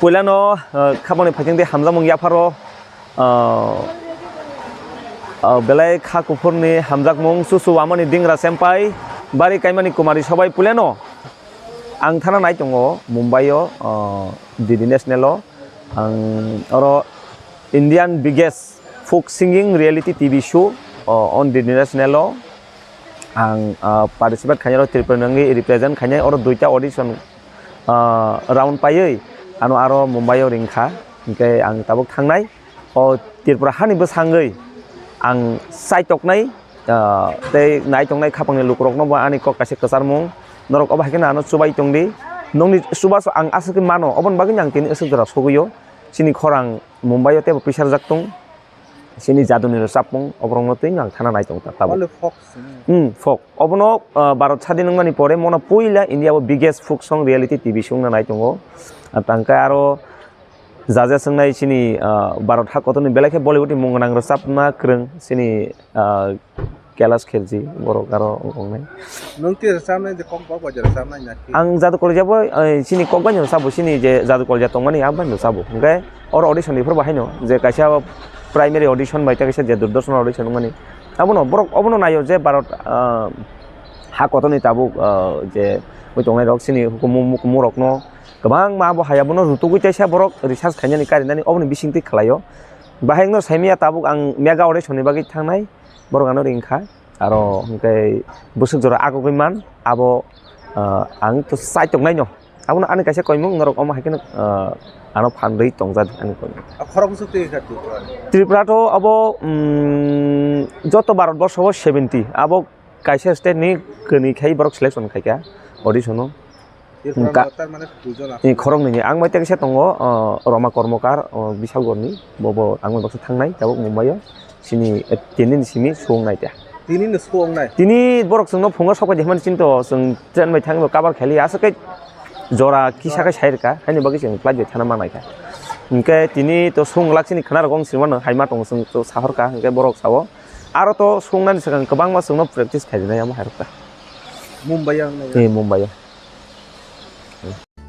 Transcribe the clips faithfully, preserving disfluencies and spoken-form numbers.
Puilano, ah, khapangni phaikeng tei hamjakmung yapharo, ah, ah, belai kha kuphurni hamjakmung, chuchu wamani dingra sempai, bari kaimani kumari sobai puilano. Ang thana nai tongo Mumbai o, ah, D D National o. Ang oro Indian biggest folk singing reality T V show, ah, on D D National o. Ang, ah, participate khainai oro Tripura nangwi represent khainai oro duita audition, ah, round paiwi ano aro Mumbai o ringkha, hinkhe ang tabuk thangnai o Tripura hani bwsangwi ang chaitoknai, ah, tei naitongnai khapangni lukurokno bo ani kok kaisa kwcharmung, norok obo hai kheno ano chubai tongdi, nokni chubachu ang aswk khe mano, oboni bagwino ang tini aswk jora sogwio, chini khorang Mumbai o teibo pisarjak tong. Chini jaduni rwchapmung, oborokno twi ang thana nai tong ta tabuk. Only folk song. Hmm, folk. Obono, ah, Bharat sadin wngmani pore mono puila India o biggest folk song reality T V show wngna nai tongo. Ah, tangkhe aro jaja swngnai chini, ah, Bharat ha kotorni belai khe Bollywood ni mung gwnang rwchapma kwrwng chini, ah, Kailash Kherji borok aro wng tongnai. Nwng twi rwchapnai je Kokborok bai je rwchapnai na ki? Ang Jadu Kolja bo, eh, chini Kokborok bai no sabo, chini je Jadu Kolja tongmani, abo bai no sabo. Hwnkhe oro audition ni phuru bo haino je kaisa primary audition bai tei kaisa je Doordarshan audition wngmani. Abono borok, obono naio je Bharat, ah, ha kotorni tabuk, ah, je ui tongnai rok chini hukumu mukumu rokno kwbangma abo hai abono rutugwi teisa borok research khainani karinani oboni bisingtwi khlaio. Bahai wngno saimanya tabuk ang mega audition ni bagwi thangnai. Borok ano ring kha, aro hwnkhe bwswk jora agugwi man, abo, ah, ang to chaitoknaino. Abono ani kaisa koimung norok omo hai kheno, ah, ano phan rwi tongjak ani koimung. A khorok bwswk twi kha Tripura? Tripura to abo, mm, joto Bharat borsho o seventy, abo kaisa state ni kwnwi khai borok selection khai kha audition o. Tripura Ka- no tar mane duijon aswk. Ni khorok nini ang bai teksa tongo, o, Roma Kormokar, o, Bishalgorni, bo, bo ang bai baksa thangnai tabuk Mumbai o. Chini, eh, tini ni simi suwung nai te. Tini ni suwung nai? Tini borok chwngno phungo sok pai de hwnmani chinto chwng train bai thangwi bo cover khaili aswk khe jora kisa khe sai rwkha, haini bagwi chwng flight bai thana ma naikha. Hwnkhe tini to suwung lak chini khwna rok wng sima no hai ma tongo chwng to sahor kha, hwnkhe borok sao aro to suwung nani swkang kwbangma chwngno practice khai rwnai amo hai rwkha. Mumbai o wng nai? Eh, Mumbai o.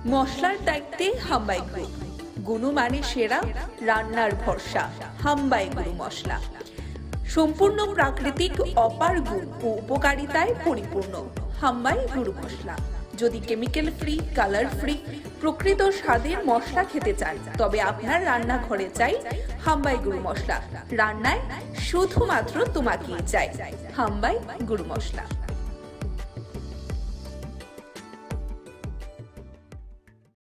মশলার দায়িত্বে হাম্বাই গ্রুপ। গুণমানে সেরা, রান্নার ভরসা। হাম্বাই গুরু মশলা। সম্পূর্ণ প্রাকৃতিক, অপার গুণ ও উপকারিতায় পরিপূর্ণ। হাম্বাই গুরু মশলা। যদি কেমিক্যাল ফ্রি, কালার ফ্রি, প্রকৃত স্বাদের মশলা খেতে চান, তবে আপনার রান্নাঘরে চাই হাম্বাই গুরু মশলা। রান্নায় শুধুমাত্র তোমাকেই চাই হাম্বাই গুরু মশলা।